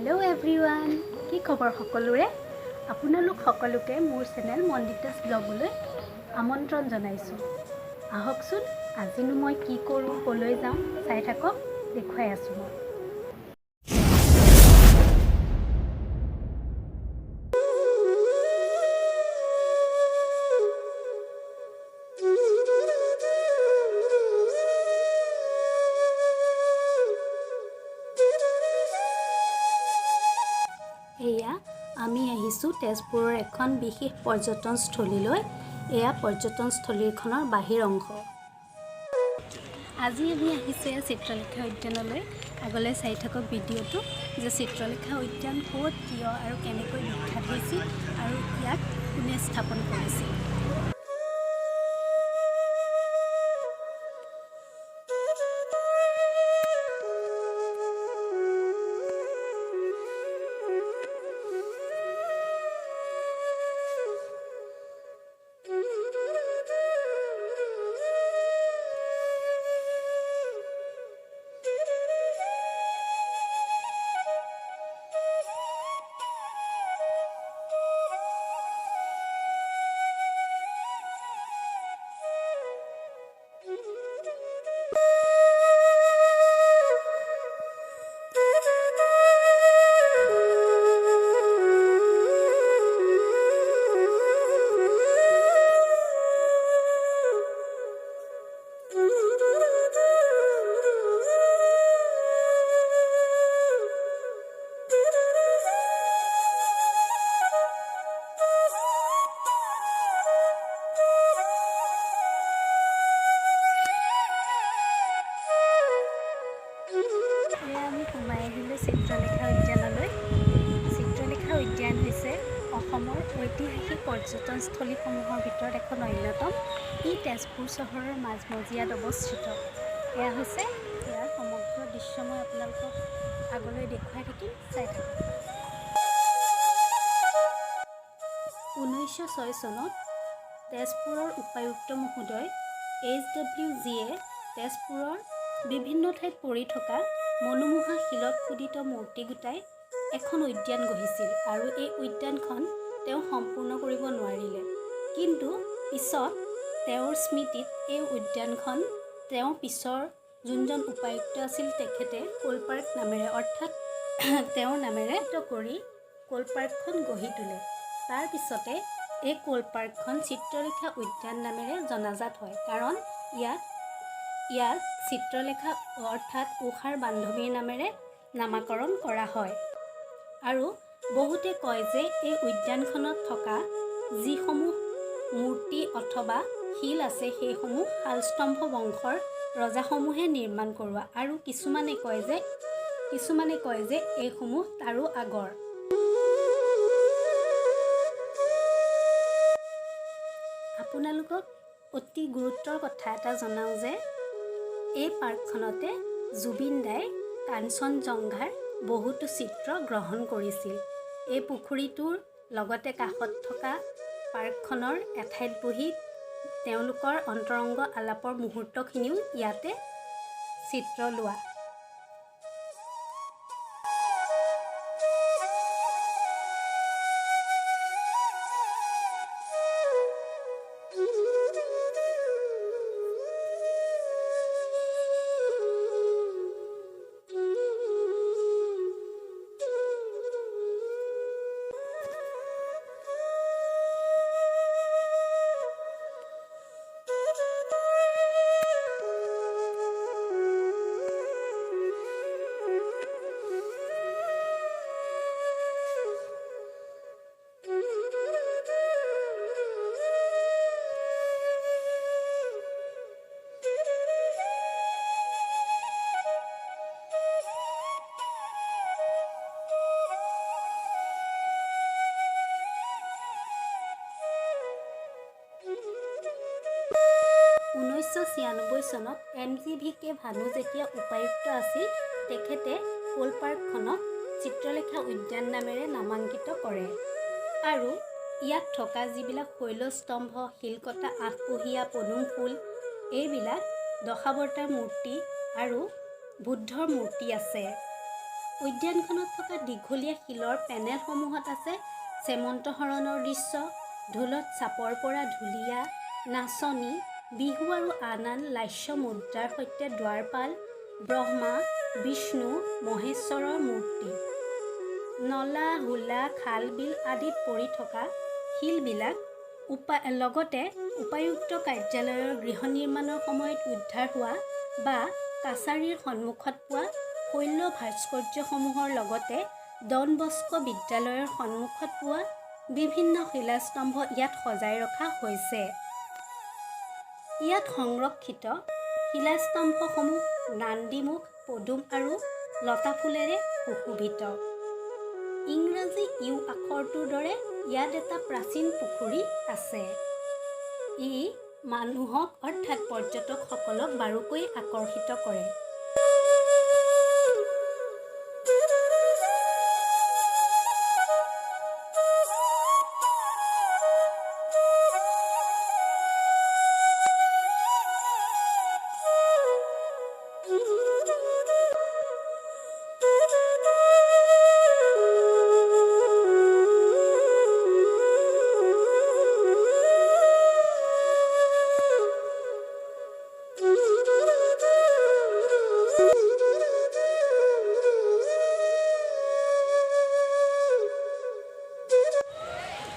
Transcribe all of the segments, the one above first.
Hello' everyone, কি খবৰ সকলোৰে? আপোনালোক সকলোকে মোৰ চেনেল মন্দিতাছ ব্লগলৈ আমন্ত্ৰণ জনাইছোঁ। আহকচোন, আজিনো মই কি কৰোঁ, ক'লৈ যাওঁ, চাই থাকক, দেখুৱাই আছোঁ মই। এয়া আমি আহিছোঁ তেজপুৰৰ এখন বিশেষ পৰ্যটনস্থলীলৈ। এয়া পৰ্যটনস্থলীখনৰ বাহিৰ অংশ। আজি আমি আহিছোঁ এয়া চিত্ৰলেখা উদ্যানলৈ। আগলৈ চাই থাকক ভিডিঅ'টো যে চিত্ৰলেখা উদ্যান ক'ত, কিয় আৰু কেনেকৈ বিখ্যাত হৈছিল আৰু ইয়াক কোনে স্থাপন কৰিছিল। এয়া আমি সোমাই আহিলোঁ চিত্ৰলেখা উদ্যানলৈ। চিত্ৰলেখা উদ্যান হৈছে অসমৰ ঐতিহাসিক পৰ্যটনস্থলীসমূহৰ ভিতৰত এখন অন্যতম। ই তেজপুৰ চহৰৰ মাজমজিয়াত অৱস্থিত। এয়া হৈছে ইয়াৰ সমগ্ৰ দৃশ্য। মই আপোনালোকক আগলৈ দেখুৱাই থাকিম, চাই থাকক। 1906 চনত তেজপুৰৰ উপায়ুক্ত মহোদয় এইচ ডব্লিউ জিয়ে তেজপুৰৰ বিভিন্ন ঠাইত পৰি থকা মনোমোহা শিলত খোদিত মূৰ্তি গোটাই এখন উদ্যান গঢ়িছিল আৰু এই উদ্যানখন তেওঁ সম্পূৰ্ণ কৰিব নোৱাৰিলে। কিন্তু পিছত তেওঁৰ স্মৃতিত এই উদ্যানখন তেওঁৰ পিছৰ যোনজন উপায়ুক্ত আছিল, তেখেতে ক'ল পাৰ্ক নামেৰে, অৰ্থাৎ তেওঁৰ নামেৰে কৰি ক'ল পাৰ্কখন গঢ়ি তোলে। তাৰপিছতে এই ক'ল পাৰ্কখন চিত্ৰলেখা উদ্যান নামেৰে জনাজাত হয়, কাৰণ ইয়াক চিত্ৰলেখা, অৰ্থাৎ ঊষাৰ বান্ধৱীৰ নামেৰে নামাকৰণ কৰা হয়। আৰু বহুতে কয় যে এই উদ্যানখনত থকা যিসমূহ মূৰ্তি অথবা শিল আছে, সেইসমূহ শালস্তম্ভ বংশৰ ৰজাসমূহে নিৰ্মাণ কৰোৱা আৰু কিছুমানে কয় যে এইসমূহ তাৰো আগৰ। আপোনালোকক অতি গুৰুত্বৰ কথা এটা জনাওঁ যে এই পাৰ্কখনতে জুবিন দাই কাঞ্চনজংঘাৰ বহুতো চিত্ৰ গ্ৰহণ কৰিছিল। এই পুখুৰীটোৰ লগতে কাষত থকা পাৰ্কখনৰ এঠাইত বহি তেওঁলোকৰ অন্তৰংগ আলাপৰ মুহূৰ্তখিনিও ইয়াতে চিত্ৰ লোৱা। 1996 চনত এম জি ভি কে ভানু যেতিয়া উপায়ুক্ত আছিল, তেখেতে ক'ল পাৰ্কখনক চিত্ৰলেখা উদ্যান নামেৰে নামাংকিত কৰে আৰু ইয়াত থকা যিবিলাক শৈলস্তম্ভ, শিলকটা আঠপহীয়া পদুম ফুল, এইবিলাক দশাৱতাৰ মূৰ্তি আৰু বুদ্ধৰ মূৰ্তি আছে। উদ্যানখনত থকা দীঘলীয়া শিলৰ পেনেলসমূহত আছে শ্যামন্ত হৰণৰ দৃশ্য, ঢোলত চাপৰ পৰা ঢুলীয়া, নাচনী, বিহু আৰু আন আন লাস্য মুদ্ৰাৰ সৈতে দ্বাৰপাল, ব্ৰহ্মা, বিষ্ণু, মহেশ্বৰৰ মূৰ্তি। নলা, হোলা, খাল, বিল আদিত পৰি থকা শিলবিলাক লগতে উপায়ুক্ত কাৰ্যালয়ৰ গৃহ নিৰ্মাণৰ সময়ত উদ্ধাৰ হোৱা বা কাছাৰীৰ সন্মুখত পোৱা শৈল ভাস্কৰ্যসমূহৰ লগতে ডন বস্কো বিদ্যালয়ৰ সন্মুখত পোৱা বিভিন্ন শিলাস্তম্ভ ইয়াত সজাই ৰখা হৈছে। ইয়াত সংৰক্ষিত শিলাস্তম্ভসমূহ নান্দীমুখ, পদুম আৰু লতাফুলেৰে সুশোভিত। ইংৰাজী ইউ আখৰটোৰ দৰে ইয়াত এটা প্ৰাচীন পুখুৰী আছে। ই মানুহক অৰ্থাৎ পৰ্যটকসকলক বাৰুকৈ আকৰ্ষিত কৰে।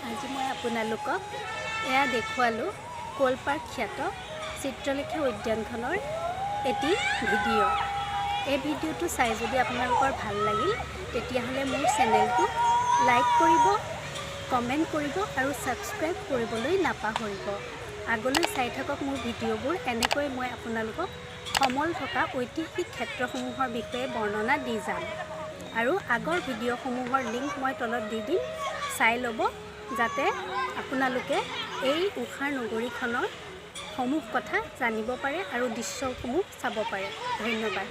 আজি মই আপোনালোকক এয়া দেখুৱালোঁ ক'লপাৰ্ক খ্যাত চিত্ৰলেখা উদ্যানখনৰ এটি ভিডিঅ'। এই ভিডিঅ'টো চাই যদি আপোনালোকৰ ভাল লাগিল, তেতিয়াহ'লে মোৰ চেনেলটো লাইক কৰিব, কমেণ্ট কৰিব আৰু ছাবস্ক্ৰাইব কৰিবলৈ নাপাহৰিব। আগলৈ চাই থাকক মোৰ ভিডিঅ'বোৰ। এনেকৈ মই আপোনালোকক সমল থকা ঐতিহাসিক ক্ষেত্ৰসমূহৰ বিষয়ে বৰ্ণনা দি যাম। আৰু আগৰ ভিডিঅ'সমূহৰ লিংক মই তলত দি দিম, চাই ল'ব, যাতে আপোনালোকে এই ঊষাৰ নগৰীখনৰ সমূহ কথা জানিব পাৰে আৰু দৃশ্যসমূহ চাব পাৰে। ধন্যবাদ।